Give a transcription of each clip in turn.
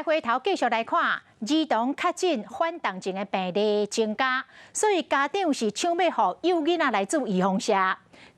回頭繼續來看，兒童確診反彈症的病例增加，所以家長是搶欲予幼囡仔來注預防射。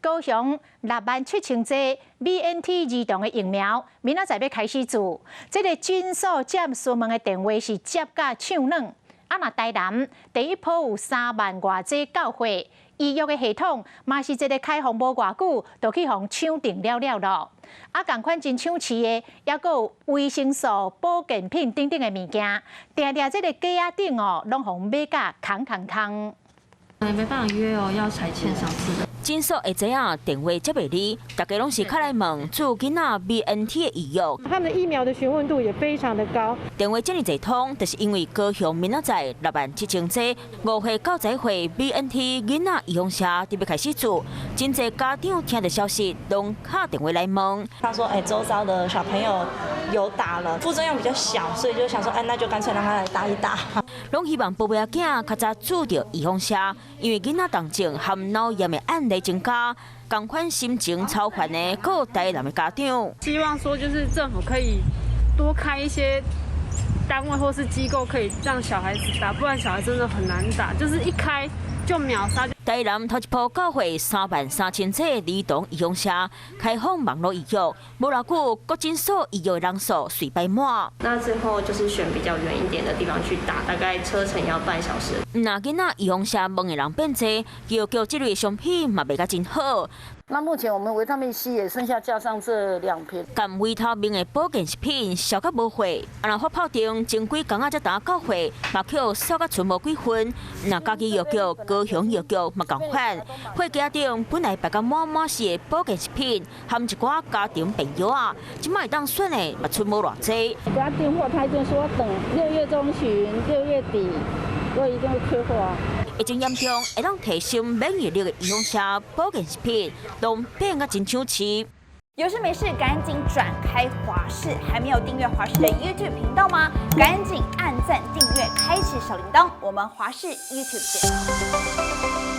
高雄6萬7千劑 BNT 兒童的疫苗，明仔載欲開始注。這个診所接詢問的電話是接甲唱軟。啊，若台南第一波有3萬外劑到貨，預約的系統嘛是這个開放無偌久，就去予搶訂了了囉。啊，仝款真搶市的，猶閣有維生素、保健品等等的物件，定定這个架仔頂哦，攏予買甲空空空。沒辦法約哦，要才簽上次的。診所會知影電話接袂離，大家攏是敲來問注囡仔 BNT 的預約。他們的疫苗的詢問度也非常的高。電話這麼濟通，就是因為高雄明仔載6萬7千劑5歲到十歲 BNT 囡仔預防射準備開始注，真濟家長聽著消息，攏敲電話來問。他說：“欸，周遭的小朋友有打了，副作用比較小，所以就想說，哎，那就乾脆讓他來打一打。” 攏希望寶貝仔囝較早注著預防射，因為囡仔重症和腦炎的案例增加，仝款心情操煩的，閣有台南的家長。希望說，就是政府可以多開一些單位或是機構，可以讓小孩子打，不然小孩真的很難打，就是一開就秒殺。台南頭一波到貨3萬3千劑兒童預防射，開放網路預約，無偌久，各診所預約人數隨排滿。那最後就是選比較遠一點的地方去打，大概車程要半小時。毋但囡仔預防射問的人變濟，藥局這類商品嘛賣甲真好。那目前我們維他命 C 也剩下架上這兩瓶。含維他命的保健食品銷甲無貨，啊若發泡錠前幾工仔才拄到貨，嘛予掃甲賰無幾份。若家己藥局、高雄藥局嘛仝款，貨架頂本來擺甲滿滿是的保健食品，含一寡家庭便藥仔，這擺會當選的嘛賰無偌濟。給他訂貨，他一定說等6月中旬、6月底，都一定會缺貨。疫情嚴重，會當提升免疫力的預防射保健食品，攏變甲真搶市。有事沒事趕緊轉開華視，還沒有訂閱華視的 YouTube 頻道嗎？趕緊按讚訂閱，開啟小鈴鐺。我們華視 YouTube 見。